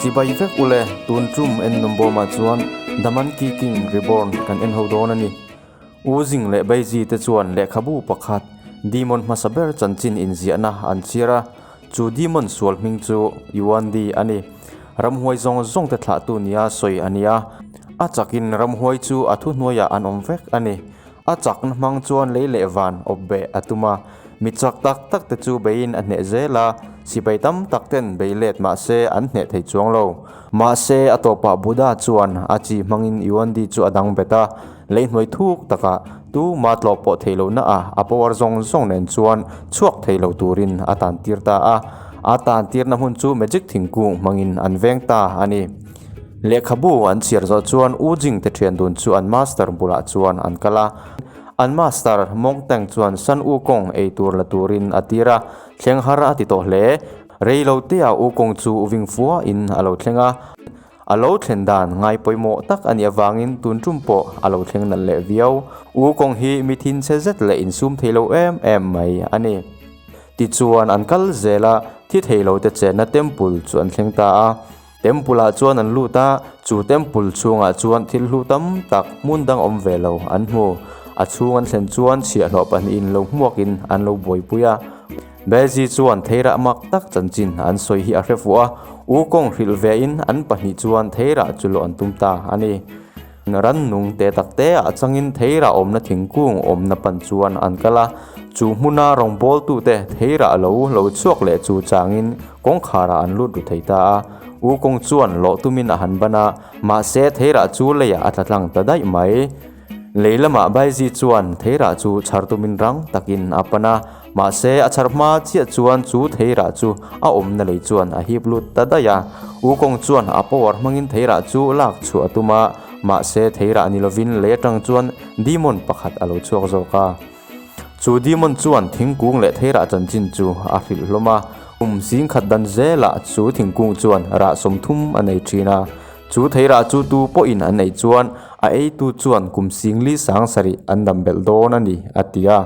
Chibai vek ule, tun tum en nawm bawmah chuan The Monkey King Reborn kan en ho dawn a ni. U Zing leh Beiji te chuan lehkhabu pakhat Demon hmasa ber chanchin inziahna an chhiar a, chu Demon sual hming chu Yuan-di a ni. Ramhuai zawng zawng te thlahtu nia sawi a ni a, a chakin ramhuai chu a thuhnuaiah an awm vek a ni. A chakna hmang chuan lei leh van awp beh a tum a, mi chak tak tak te chu beiin a hneh zel a, sipai tam tak ten bei let mah se an hneh thei chuang lo. Mahse, a tawpah Buddha chuan a chi hmangin Yuan-di chu a dang bet a, lei hnuai thuk takah tu ma tlawh pawh thei lohna ah a power zawng zawng nen chuan chhuak thei lo turin a tan tir ta a, a tan tirna hmun chu magic thingkung hmangin an veng ta a ni. Lehkhabu an chhiar zawh chuan U Jing te thian dun chu an master bulah chuan an kal a. An master Mong Teng chuan San U Kong ei tur la turin a tir a, thleng har a ti tawh hle. Rei lo tea U Kong chu ving fua in a lo thleng a. A lo thlen dan ngai pawimawh tak a nih avangin tun tum pawh a lo thleng nalh leh viau. U Kong hi mi thin chhe zet leh insum thei lo em em mai a ni. Tichuan an kal zel a, thi thei lo te chenna temple chu an thleng ta a. Temple ah chuan an lut a, chu temple chhungah chuan thil hlu tam tak hmun dang awm ve lo an hmu. A chhung an thlen chuan chhiahhlawh pahnihin lo hmuakin an lo buaipui a. Bezi chuan theirah mak tak chanchin an sawi hi a hre fuh a, U kawng hrilh vein an pahnih chuan theirah chu lawh an tum ta a ni. Rannung te tak te ah changin theirah awmna thingkung awmna pan chuan an kal a, chu hmuna rawngbawltute theirah lo lo chhuak leh chu changin kawngkharah an lut ru thei ta a. U kawng chuan lawh tumin a han ban a, mahse theirah chu leiah a tla tlang ta daih mai. Lei lamah Baiji chuan theirah chu chhar tumin rang takin a pan a, mahse a chhar hma chiah chuan chu theirah chu a awmna lei chuan a hip lut ta daih a. U kawng chuan a power hmangin theirah chu lak chhuah a tum a, mahse theirah ni lovin lei atang chuan demon pakhat a lo chhuak zawk a. Chu demon chuan thingkung leh theirah chanchin chu a hrilh hlawm a, kum zing khat dan zelah chu thingkung chuan rah 30 a nei thin a. Chu theirah chu tu pawhin an ei chuan a eitu chuan kum singli sang sarih an dam belh dawn a ni, a ti a.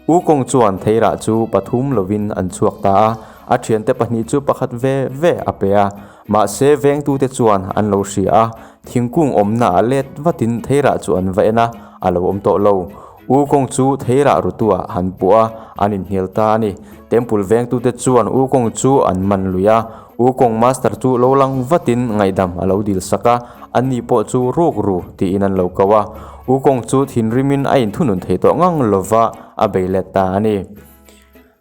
U Kawng chuan theirah chu pathum lovin an chhuak ta a, a thiante pahnih chu pakhat ve ve a pe a. Mahse vengtute chuan an lo hria a, thingkung awmna ah let vatin theirah chu an va en a, a lo awm tawh lo. U Kawng chu theirah rutuah han puh a, an inhnial ta a ni. Temple vengtute chuan U Kawng chu an man lui a, U Kawng master chu lo lang vatin ngaihdam a lo dil sak a, ani pawh chu ruk ru tiin an lo ko a. U Kawng chu thinrimin a inthunun thei tawh ngang lova a bei let ta a ni.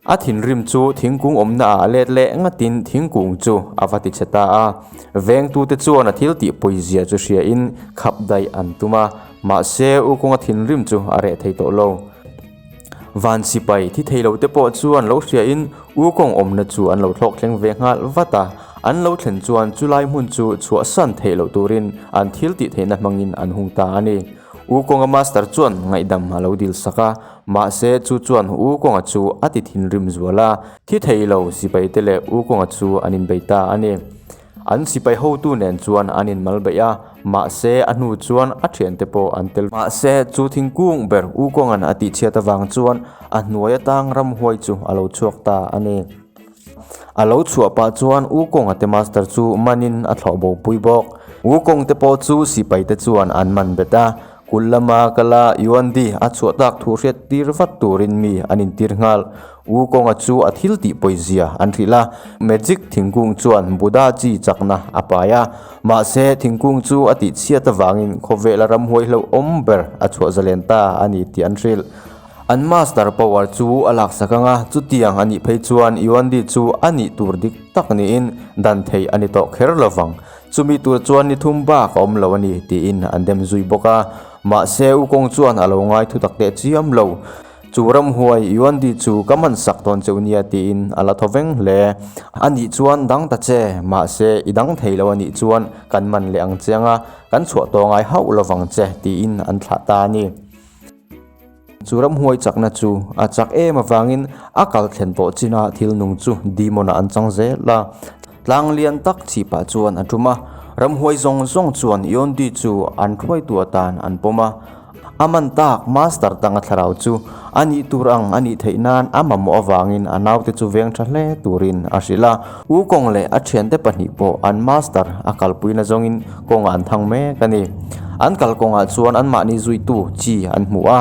A thinrim chu thingkung awmna ah let leh ngatin thingkung chu a va ti chhe ta a. Vengtute chuan a thil tih pawizia chu hriain khap daih an tum a, mahse U Kawnga thinrim chu a reh thei tawh lo. Van sipai thi thei lo te pawh chuan lo hriain U Kawng awmna chu an lo thlawk thleng ve nghal vat a, an lo thlen chuan chulai hmun chu chhuahsan theih loh turin an thil tih theihna hmangin an hung ta a ni. U Kawnga master chuan ngaihdam a lo dil sak a, mahse chu chuan U Kawnga chu a ti thinrim zual a, thi thei lo sipai te leh U Kawnga chu an inbei ta a ni. An sipai hotu nen chuan an inmal beih a, mahse a hnu chuan a thiante pawh an tel. Mahse chu thingkung ber U Kawnga'n a tihchhiat avang chuan a hnuai atang ramhuai chu a lo chhuak ta a ni. A lo chhuah pah chuan U Kawnga te master chu manin a thlawh bo pui bawk. U Kawng te pawh chu sipai te chuan an man bet a, kulh lama kala Yuandi a chhuah tak thu hriat tir vat turin mi an intir nghal. U Kawnga chu a thil tih pawizia an hrilh a, magic thingkung chuan Buddha chi chakna a pai a, mahse thingkung chu a tih chhiat avangin khawvela ramhuai hlauhawm ber a chhuah zalen ta a ni tih an hrilh. An master power chu a laksak ang a, chutiang a nih phei chuan Yuandi chu a nih tur dik tak niin dan theih a ni tawh kher lo vang. Chumi tur chuan ni thum bak a awm lo a ni tiin an dem zui bawk a. Mahse U Kawng chuan a lo ngai thu tak teh chiam lo. Chu ramhuai Yuandi chu ka man sak dawn cheu nia tiin a la thaw veng hle. A nih chuan dang ta che, mahse i dang thei lo a nih chuan kan man leh ang che ang a, kan chhuah tawh ngai hauh lo vang che tiin an thlah ta a ni. Chu ramhuai chakna chu a chak em avangin a kal thlen tawh chinah thil nung chu demon ah an chang zel a. Tlang lian tak chhipah chuan a tum a, ramhuai zawng zawng chuan Yondi chu an hruaitu atan an pawm a. A man tak Master tanga thlarau chu a nih tur ang a nih theih nan a mamawh avangin a naute chu veng tha hle turin a hrilh a. Wukong leh a thiante pahnih pawh an Master a kalpuina zawngin kawngah an thang mek a ni. An kalkawngah chuan anmahni zuitu chi an hmu a.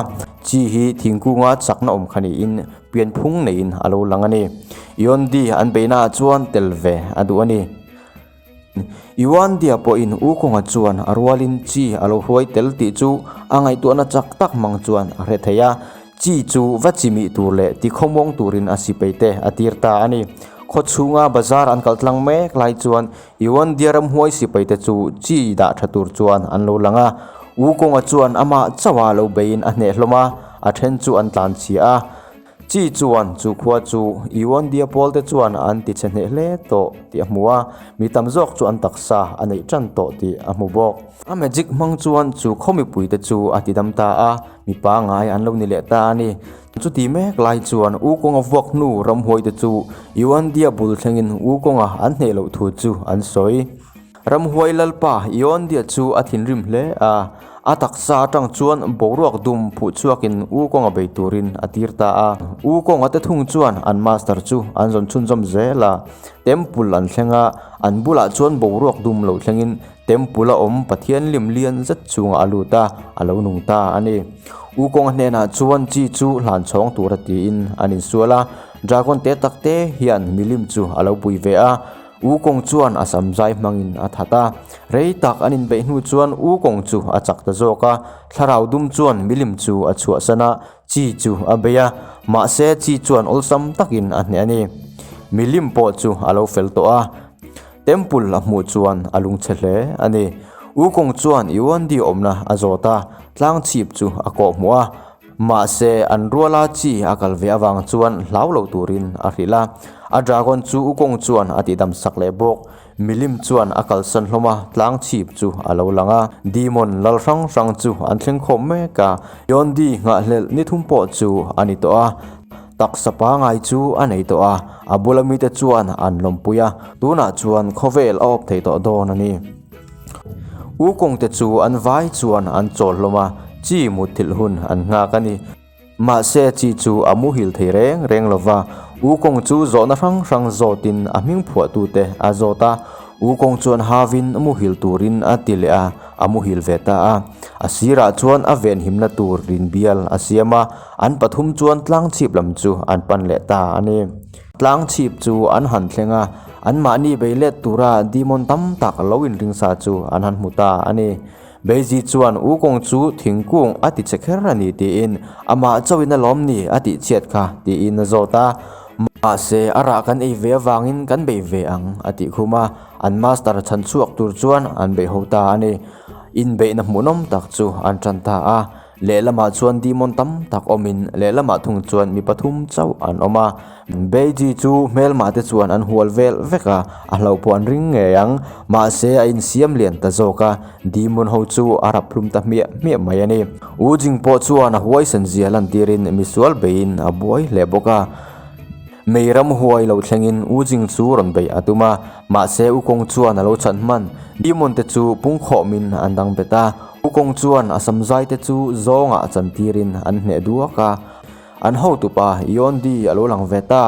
Chi hi thingkunga chakna awm kha niin pianphung neiin a lo lang a ni. Yondi an beihnaah chuan tel ve a duh a ni. Yuandia pawhin U Kawnga chuan a rualin chi a lo hruai tel tih chu a ngaihtuahna chak tak hmang chuan a hre thei a, chi chu va chimih tur leh tikhawmuang turin a sipei te a tir ta a ni. Khaw chhunga bazar an kal tlang mek lai chuan Yuandia ramhuai sipei te chu chi dah tha tur chuan an lo lang a, U Kawnga chuan amah chauha lo beiin a hneh hlawm a, a then chu an tlan chhia a. Chi chuan chu khua chu Yuandia pawl te chuan an ti chhe hneh hle tawh tih a hmu a, mi tam zawk chu an taksa a neih tan tawh tih a hmu bawk. A magic hmang chuan chu khaw mipui te chu a ti dam ta a, mi pangai an lo ni leh ta a ni. Chuti mek lai chuan U Kawnga vuak hnu ramhuai te chu Yuandia bul thlengin U Kawnga an hneh loh thu chu an sawi. Ramhuai Lalpa Iondia chu a thinrim hle a, a taksa atang chuan boruak dum phuh chhuakin U Kawnga bei turin a tir ta a. U Kawnga te thung chuan an master chu an zawn chhunzawm zel a, temple an thleng a, an bulah chuan boruak dum lo thlengin temple a awm Pathian lim lian zet chungah a lut a, a lo nung ta a ni. U Kawnga hnenah chuan chi chu hlan chhawng tura tiin an insual a, dragon te tak te hian milim chu a lo pui ve a, U Kawng chuan a sam zai hmangin a that a. Rei tak an inbeih hnu chuan U Kawng chu a chak ta zawk a, thlarau dum chuan milim chu a chhuahsan a, chi chu a bei a, mahse chi chuan awlsam takin a hneh a ni. Milim pawh chu a lo fel tawh a, temple a hmuh chuan a lungchhe hle a ni. U Kawng chuan Yuandi awmna a zawt a, tlang chhip chu a kawh hmuh a, Mahse, an ruala chi a kal ve avang chuan hlau lo turin a hrilh a. A dragon chu Wukong chuan a tihdam sak leh bawk. Milim chuan a kalsan hlawm a, tlang chhip chu a lo lang a. Demon lal hrang hrang chu an thleng khawm mek a. Yondi nghahhlelh ni thum pawh chu a ni tawh a. Taksa pangai chu a nei tawh a, a bula mite chuan an lawmpui a. Tunah chuan khawvel a awp thei tawh dawn a ni. Wukong te chu an vai chuan an chawl hlawm a, chi mutthilh hun an nghak a ni. Mahse chi chu a muhil thei reng reng lo va, Wukong chu zawhna hrang hrang zawtin a hming phuahtute a zawt a. Wukong chuan havin muhil turin a ti leh a, a muhil ve ta a. A sirah chuan a venhimna tur rinbial a siam a, an pathum chuan tlangchhip lam chu an pan leh ta a ni. Tlang chhip chu an han thleng a, anmahni bei let tura demon tam tak lo inring sa chu an han hmu ta a ni. Beiji chuan U Kawng chu thingkung a ti che kher a ni tiin amah chauhin a lawm ni a tih chhiat kha tiin a zawt a. Mahse a rah kan ei ve avangin kan bei ve ang a tih khum a, an master chhan chhuak tur chuan an bei ho ta a ni. Inbeihna hmuhnawm tak chu an tan ta a. Lehlamah chuan demon tam tak awmin lehlamah thung chuan mi pathum chauh an awm a. Beiji chu hmelmah te chuan an hual vel vek a, a hlauh pawh an ring ngei ang. Mahse a insiam lian ta zawk a, demon ho chu a rap hlum ta hmiah hmiah mai a ni. U Jing pawh chuan a huaisen zia lantirin misual beiin a buai hle bawk a. Mei ram huai lo thlengin U Jing chu rawn beih a tum a, mahse U Kawng chuan a lo chhan hman. Demon te chu pungkhawmin an dang bet a. U Kawng chuan a samzai te chu zawngah chantirin an hneh duak a, an hotupa Yondi a lo lang ve ta.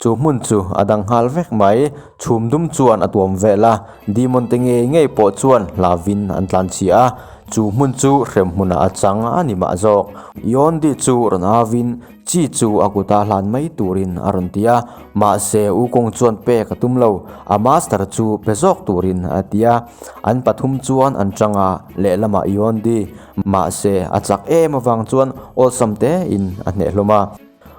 Chu hmun chu a dang nghal vek mai, chhum dum chuan a tuam vel a, demon te ngei ngei pawh chuan hlavin an tlan chhia a, chu hmun chu hrem hmunah a chang a ni mah zawk. Yondi chu rawn avin Chi chu a kuta hlan mai turin a rawn ti a, mahse U Kawng chuan pek a tum lo, a master chu pe zawk turin a ti a. An pathum chuan an chang a, lehlamah Yondi, mahse a chak em avang chuan awlsam tein a hneh hlawm a.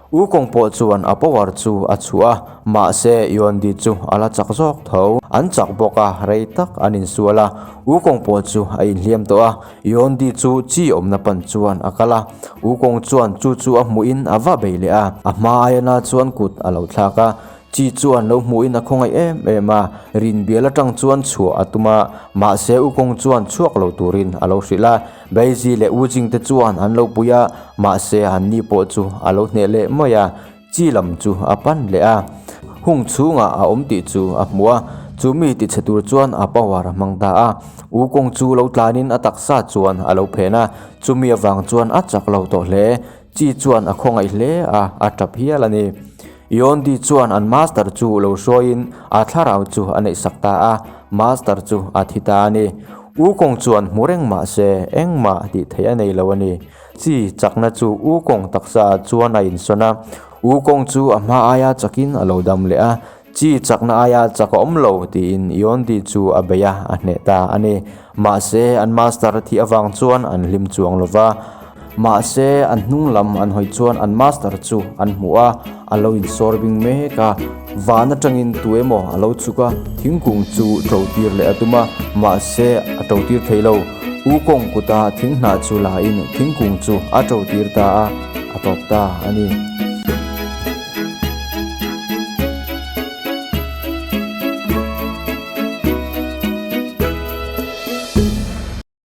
U Kawng pawh chuan a power chu a chhuah a, mahse Yondi chu a la chak zawk tho. An chak bawk a, rei tak an insual a, U Kawng pawh chu a inhliam tawh a, Yondi chu chi awmna pan chuan a kal a, Wukong chuan chu chu a hmuhin a va bei leh a, a hma aiana chuan kut a lo thlak a, chi chuan lo hmuhin a khawngaih em em a, rinbial atang chuan chhuah a tum a, mahse Wukong chuan chhuak lo turin a lo hrilh a, Beiji leh Wujing te chuan an lo pui a, mahse an ni pawh chu a lo hneh leh mai a, chi lam chu a pan leh a, hung chhungah a awm tih chu a hmu a. Chu mi ti chhe tur chuan a power a hmang ta a. Wukong chu lo tlanin a taksa chuan a lo phen a, chumi avang chuan a chak lo tawh hle. Chi chuan a khawngaih hle a, a tap hial a ni. Yondi chuan an master chu lo hruaiin a thlarau chu a neihsak ta a, master chu a thi ta a ni. Wukong chuan hmu reng mah se engmah tih theih a nei lo a ni. Chi chakna chu Wukong taksa ah chuan a insawn a, Wukong chu a hma aia chakin a lo dam leh a, Chi chakna aia chak a awm lo tiin Yondi chu a bei a, a hneh ta a ni. Mahse, an master thih avang chuan an hlim chuang lo va. Mahse, an hnung lam an hawi chuan an master chu an hmu a, a lo insawr bing mek a. Van atangin tu emaw a lo chhuk a, thingkung chu to tir leh a tum a, mahse a to tir thei lo. Wukong kuta thing hnah chu la in thingkung chu a to tir ta a, a tawp ta a ni.